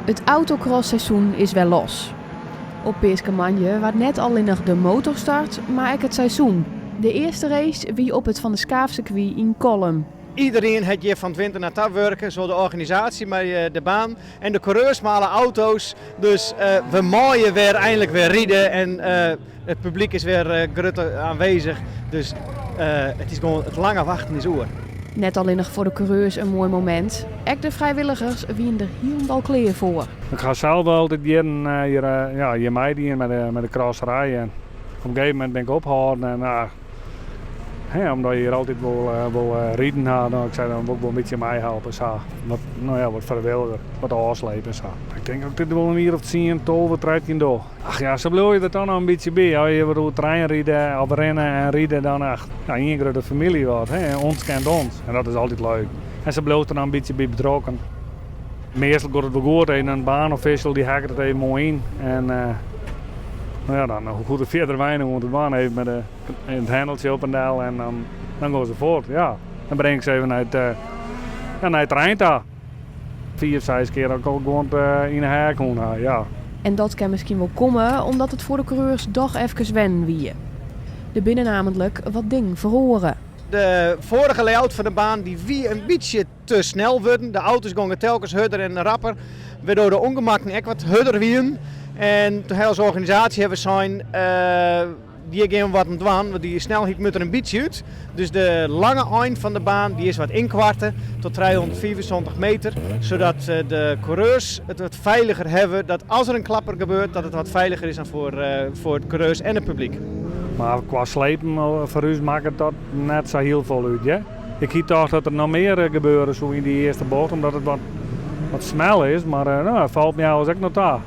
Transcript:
It autocross-seizoen is wer los. Op Peaskemoandei waard net allinnich de motor start, mar ek it seizoen. De earste race wie op it Van der Schaaf-sirkwy yn Kollum. Iedereen hat hjir fan 't winter nei ta wurke, sawol de organisaasje mei de baan en de coureurs mei alle auto's. Dus we meie wer einlik wer ride en it publyk is wer grut aanwezich. Dus it is gewoan, it lange wachten is oer. Net allinnich foar de coureurs in moai momint, ek de frijwilligers wienen der hielendal klear foar. Ik ha sels altyd jierren hjir, ja, hjir meidien mei de crosserij en op in gegeven momint bin ik ophâlden en hè, omdat je hjir altyd wol, wol riden ha, dan ik sei dan wol ik wol in bytsje meihelpe sa. Wat, no ja, wat frijwilliger, wat ôfslepe en sa. Ik tink dat ik dit wol in jier of 10, 12, 13 doch. Ach ja, sa bliuwe je der toch noch in bytsje by. As je wat oer terrein ride of rinne en ride, dan ach, ja, ien grutte famylje wat, hè. Ons kent ons. En dat is altyd leuk. En sa bliuwst der dan in bytsje by betrokken. Meastal giet it wol goed. Even in baanofficial dy hakket it even moai yn. En no ja, dan hoecht der fierder weinich oan te dwaan. Even mei de, it hendeltsje op en del en dan, dan gean se fuort. Ja, dan bring ik se even nei it, ja, nei it terrein ta. Fiif, seis kear dat ik al gewoan yn 'e heak hân ha, ja. En dat kin miskien wol komme omdat it foar de coureurs dochs efkes wennen wie. Der binne nammentlik wat dingen feroare. De foarige layout fan de baan dy wie in bytsje te snel wurden. De auto's gongen telkens hurder en rapper, wêrtroch de ûngemakken ek wat hurder wienen. En toen as organisaasje hawwe we sein, hjir gean we wat oan dwaan, want dy snelheid moat der in bytsje út. Dus de lange ein fan de baan dy is wat ynkoarte tot 375 meter, sadat de coureurs it wat feiliger hawwe, dat as der in klapper gebeurt, dat it wat feiliger is dan foar de coureurs en it publyk. Mar kwa slepen foar ús makket dat net sa hiel folle út, hear. Ik hie tocht dat der noch mear gebeure soe yn dy earste bocht, omdat it wat, wat smel is, mar no, it falt my eins ek noch ta.